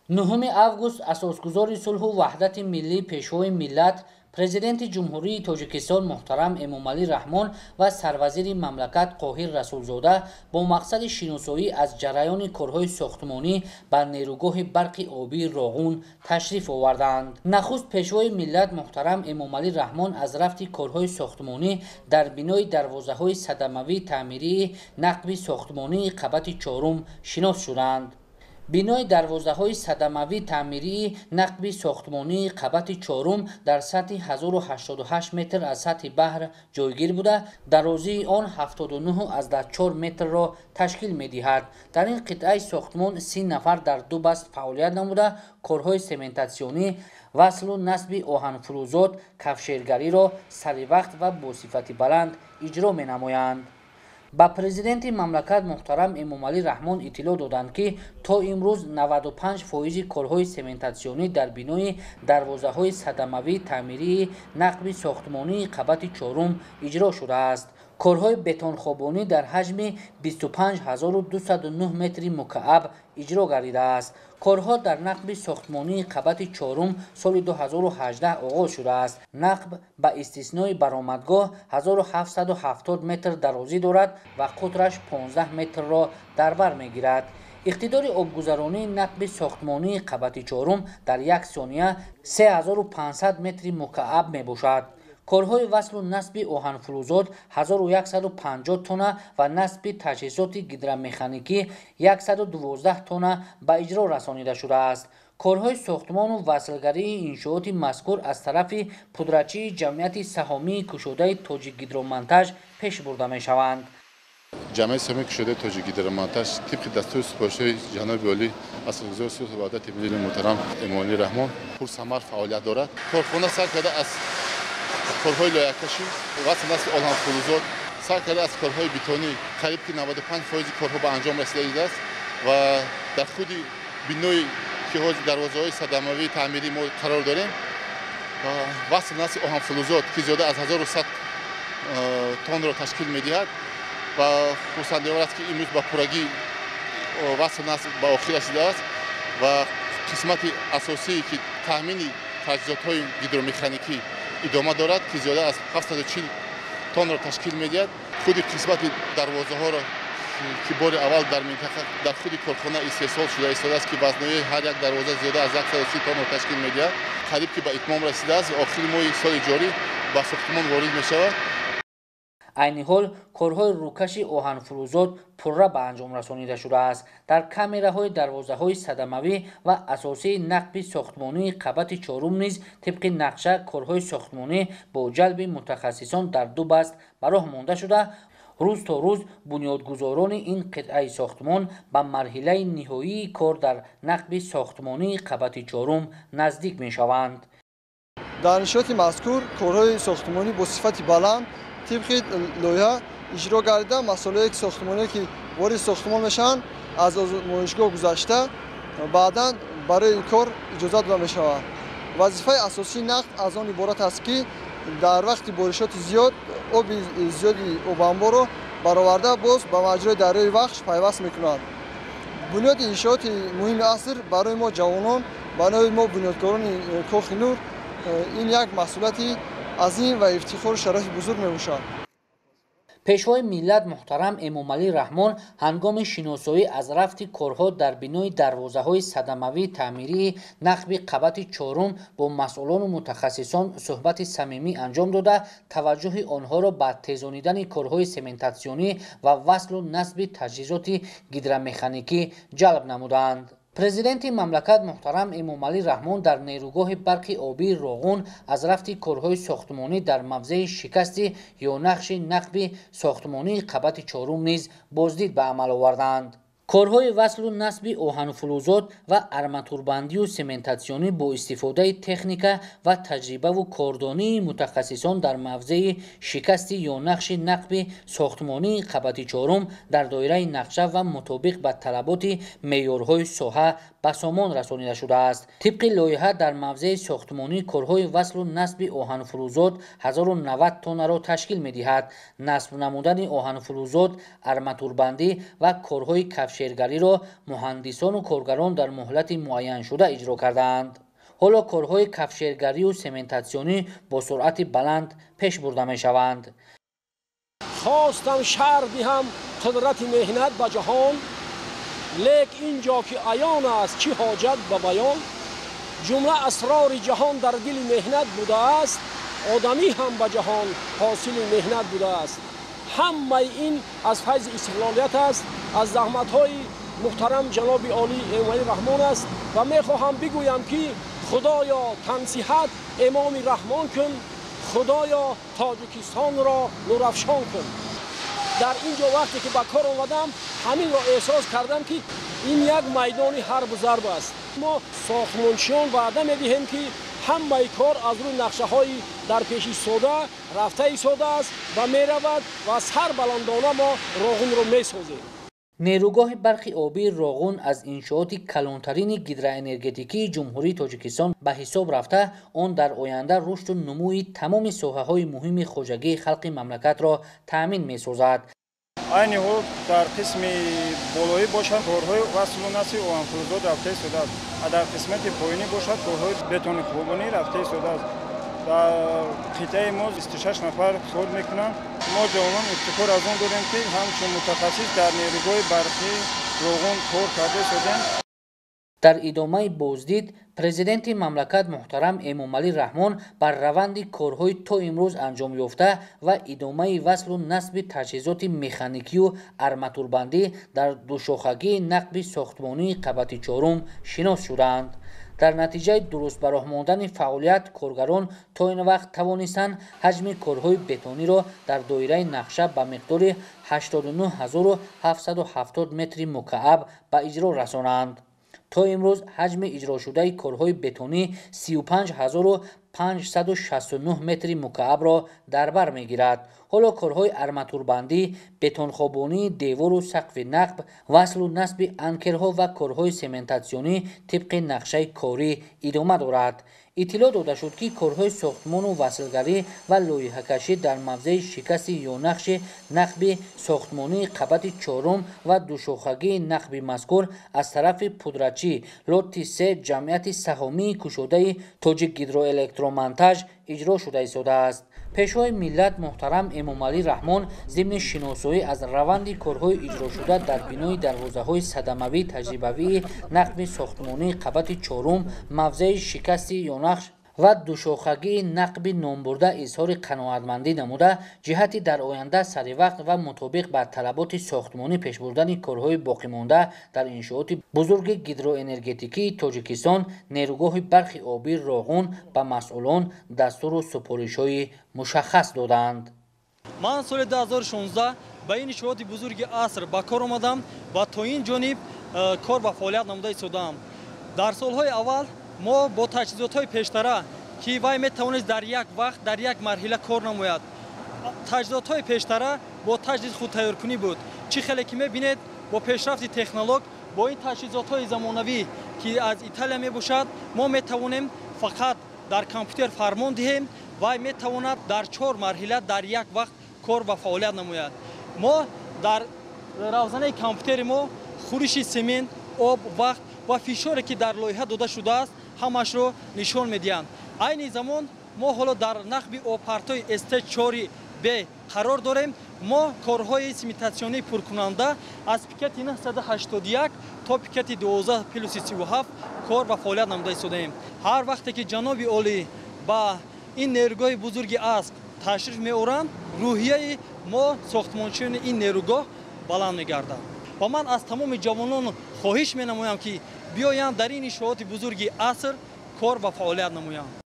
9 август асосгузори сулҳу ваҳдати миллӣ, пешвои миллат, президенти Ҷумҳурии Тоҷикистон муҳтарам Эмомалӣ Раҳмон ва сарвазири мамлакат Қоҳир Расулзода бо мақсади шиносоӣ аз ҷараёни корҳои сохтмонӣ ба нерӯгоҳи барқи обии Роғун ташриф оварданд. Нахуст пешвои миллат муҳтарам Эмомалӣ Раҳмон аз рафти корҳои сохтмонӣ дар бинои дарвозаҳои садамавии таъмирии нақби сохтмонии қабати чорум шинос шуданд. Бинои дарвозаҳои садамавии таъмирии нақби сохтмонии қабати чорум дар сатҳи 1088 метр аз сатҳи баҳр ҷойгир буда, дарозии он 79,4 метрро ташкил медиҳад. Дар ин қитъаи сохтмон 30 нафар дар ду баст фаъолият намуда, корҳои сементатсионӣ, васлу насби оҳанфурӯзот, кафшергариро саривақт ва бо сифати баланд иҷро менамоянд. Ба президенти мамлакат муҳтарам Эмомалӣ Раҳмон иттилоъ доданд, ки то имрӯз 95% корҳои сементатсионӣ дар бинои дарвозаҳои садамавии таъмирии нақби сохтмонии қабати чорум иҷро шудааст. Корҳои бетонхобонӣ дар ҳаҷми 25 209 метри мукааб иҷро гардидааст. Корҳо дар нақби сохтмонии қабати чорум соли 2018 оғоз шудааст. Нақб ба истиснои баромадгоҳ 1770 метр дарозӣ дорад ва қутраш 15 метрро дар бар мегирад. Иқтидори обгузаронии нақби сохтмонии қабати чорум дар як сония 3500 метри мукааб мебошад. Корҳои васлу насби оҳанфурӯзот 1150 тонна ва насби таҷҳизоти гидромеханикӣ 112 тонна ба иҷро расонида шудааст. Корҳои сохтмону васлгарии иншооти мазкур аз тарафи пудратчии ҷамъияти саҳомии кушодаи Тоҷикгидромонтаж пеш бурда мешаванд. Ҷамъияти саҳомии кушодаи Тоҷикгидромонтаж тибқи дастури супоришҳои ҷаноби олӣ, асосгузори сулҳу ваҳдати миллии муҳтарам Эмомалӣ Раҳмон, пурсамар фаъолият дорад. Корхона сар карда аз корҳои лоякашӣ, васл насби оҳанфурӯзот, сар карда аз корҳои бетонӣ, қариб ки 95% корҳо ба анҷом расидааст ва дар худи бинои, ки ҳозир дарвозаҳои садамавии таъмирӣ мо қарор дорем, васл насби оҳанфурӯзот, ки зиёда аз 1100 тонро ташкил медиҳад, ва хурсандиовар аст, ки имрӯз ба пуррагӣ васл насб ба охир расидааст ва қисмати асосие, ки таъмини таҷҳизотҳои гидромеханикӣ, идома дорад, ки зиёда аз 740 тонро ташкил медиҳад. Худи қисмати дарвозаҳоро, ки бори аввал дар минтақа дар худи корхона истеҳсол шуда истодааст, ки вазноии ҳар як дарвоза зиёда аз 130 тонро ташкил медиҳад, қариб ки ба итмом расидааст. Охири моҳи соли ҷорӣ ба сохтмон ворид мешавад. Айни ҳол корҳои рӯкаши оҳанфурӯзот пурра ба анҷом расонида шудааст. Дар камераҳои дарвозаҳои садамавӣ ва асосии нақби сохтмонии қабати чорум низ тибқи нақша корҳои сохтмонӣ бо ҷалби мутахассисон дар ду баст ба роҳ монда шуда, рӯз то рӯз бунёдгузорони ин қитъаи сохтмон ба марҳилаи ниҳоии кор дар нақби сохтмонии қабати чорум наздик мешаванд. Дар иншооти мазкур корҳои сохтмонӣ бо сифати баланд тибқи лоиҳа иҷро гардида, масолеҳи сохтмоние, ки вориди сохтмон мешаванд, аз озмоишгоҳ гузашта, баъдан барои ин кор иҷозат дода мешавад. Вазифаи асосии нақб аз он иборат аст, ки дар вақти боришоти зиёд оби зиёди обанборро бароварда, боз ба маҷрои дарёи Вахш пайваст мекунад. Бунёди иншооти муҳими аср барои мо ҷавонон, барои мо бунёдкорони Кохи Нур, ин як масъулияти азим ва ифтихору шарафи бузург мебошад. Пешвои миллат муҳтарам Эмомалӣ Раҳмон ҳангоми шиносоӣ аз рафти корҳо дар бинои дарвозаҳои садамавии таъмирии нақби қабати чорум бо масъулону мутахассисон суҳбати самимӣ анҷом дода, таваҷҷӯҳи онҳоро ба тезонидани корҳои сементатсионӣ ва васлу насби таҷҳизоти гидромеханикӣ ҷалб намуданд. Президенти мамлакат муҳтарам Эмомалӣ Раҳмон дар нерӯгоҳи барқи обии Роғун аз рафти корҳои сохтмонӣ дар мавзеи шикасти ё нақши нақби сохтмонии қабати чорум низ боздид ба амал оварданд. Корҳои васлу насби оҳанфурӯзот ва арматурбандию сементатсионӣ бо истифодаи техника ва таҷрибаву кордонии мутахассисон дар мавзеи шикасти ё нақши нақби сохтмонии қабати чорум дар доираи нақша ва мутобиқ ба талаботи меъёрҳои соҳа ба сомон расонида шудааст. Тибқи лоиҳа, дар мавзеи сохтмонӣ корҳои васлу насби оҳанфурӯзот 1090 тоннаро ташкил медиҳад. Насб намудани оҳанфурӯзот, арматурбандӣ ва корҳои кафшергариро муҳандисону коргарон дар муҳлати муайяншуда иҷро кардаанд. Ҳоло корҳои кафшергарию сементатсионӣ бо суръати баланд пеш бурда мешаванд. Хостам шарҳ диҳам қудрати меҳнат ба ҷаҳон, лек ин ҷо ки аён аст чӣ ҳоҷат ба баён. Ҷумла асрори ҷаҳон дар дили меҳнат будааст, одамӣ ҳам ба ҷаҳон ҳосили меҳнат будааст. Ҳамаи ин аз файзи истиқлолият аст, аз заҳматҳои муҳтарам ҷаноби олӣ Эмомалӣ Раҳмон аст ва мехоҳам бигӯям ки Худоё тансиҳат Эмоми Раҳмон кун, Худоё Тоҷикистонро нурафшон кун. Дар ин ҷо вақте ки ба кор омадам, ҳаминро эҳсос кардам ки ин як майдони ҳарбу зарб аст. Мо сохтмончиён ваъда медиҳем ки ҳамаи кор аз рӯи нақшаҳои дар пеш истода рафта истодааст ва меравад ва сарбаландона мо Роғунро месозем. Нерӯгоҳи барқи обии Роғун аз иншооти калонтарини гидроэнергетикии Ҷумҳурии Тоҷикистон ба ҳисоб рафта, он дар оянда рушду нумӯи тамоми соҳаҳои муҳими хоҷагии халқи мамлакатро таъмин месозад. Айни ҳол дар қисми болоӣ бошад корҳои васлу насби оҳанфурӯзот рафта истодааст, ва дар қисмати поёнӣ бошад корҳои бетонихобонӣ рафта истодааст. Дар қитъаи мо 26 нафар кор мекунанд. Мо ҷавонон ифтихор аз он дорем ки ҳамчун мутахассис дар нерӯгоҳи барқи Роғун кор карда истодем. Дар идомаи боздид президенти мамлакат муҳтарам Эмомалӣ Раҳмон бар раванди корҳои то имрӯз анҷом ёфта ва идомаи васлу насби таҷҳизоти механикию арматурбандӣ дар душохагии нақби сохтмонии қабати чорум шинос шуданд. Дар натиҷаи дуруст ба роҳ мондани фаъолият коргарон то ин вақт тавонистанд ҳаҷми корҳои бетониро дар доираи нақша ба миқдори 89770 метри мукааб ба иҷро расонанд. То имрӯз ҳаҷми иҷрошудаи корҳои бетонӣ 35569 метри мукаабро дар бар мегирад. Ҳоло корҳои арматурбандӣ, бетонхобонии девору сақфи нақб, васлу насби анкерҳо ва корҳои сементатсионӣ тибқи нақшаи корӣ идома дорад. Иттилоъ дода шуд, ки корҳои сохтмону васлгарӣ ва лоиҳакашӣ дар мавзеи шикасти ёнақши нақби сохтмонии қабати чорум ва душохагии нақби мазкур аз тарафи пудратчӣ лоти 3 ҷамъияти саҳомии кушодаи Тоҷикгидроэлектромонтаж иҷро шуда истодааст. Пешвои миллат муҳтарам Эмомалӣ Раҳмон зимни шиносоӣ аз раванди корҳои иҷрошуда дар бинои дарвозаҳои садамавии таҷрибавии нақби сохтмонии қабати чорум, мавзеи шикасти ёнақш ва душохагии нақби номбурда изҳори қаноатмандӣ намуда, ҷиҳати дар оянда саривақт ва мутобиқ ба талаботи сохтмонӣ пешбурдани корҳои боқимонда дар иншооти бузурги гидроэнергетикии Тоҷикистон нерӯгоҳи барқи обии Роғун ба масъулон дастуру супоришҳои мушаххас доданд. Ман соли 2016 ба ин иншооти бузурги аср ба кор омадам ва то ин ҷониб кор ва фаъолият намуда истодаам. Дар солҳои аввал мо бо таҷҳизотҳои пештара, ки вай метавонист дар як вақт дар як марҳила кор намояд, таҷҳизотҳои пештара бо таҷдид худтайёркунӣ буд. Чӣ хеле ки мебинед, бо пешрафти технолог, бо ин таҷҳизотҳои замонавӣ, ки аз Италия мебошад, мо метавонем фақат дар компютер фармон диҳем, вай метавонад дар 4 марҳила дар як вақт кор ва фаъолият намояд. Мо дар равзанаи компютери мо хӯриши семент, об, вақт ва фишоре, ки дар лоиҳа дода шудааст, ҳамашро нишон медиҳанд. Айни замон мо ҳоло дар нақби обпартои СТ4Б қарор дорем. Мо корҳои сементатсионии пуркунанда аз пикети 981 то пикети 12+37 кор ва фаъолият намуда истодаем. Ҳар вақте ки ҷаноби олӣ ба ин нерӯгоҳи бузурги аср ташриф меоранд, рӯҳияи мо сохтмончиёни ин нерӯгоҳ баланд мегардад. Ва ман аз тамоми ҷавонон хоҳиш менамоям, ки биёянд дар ин иншооти бузурги аср кор ва фаъолият намоянд.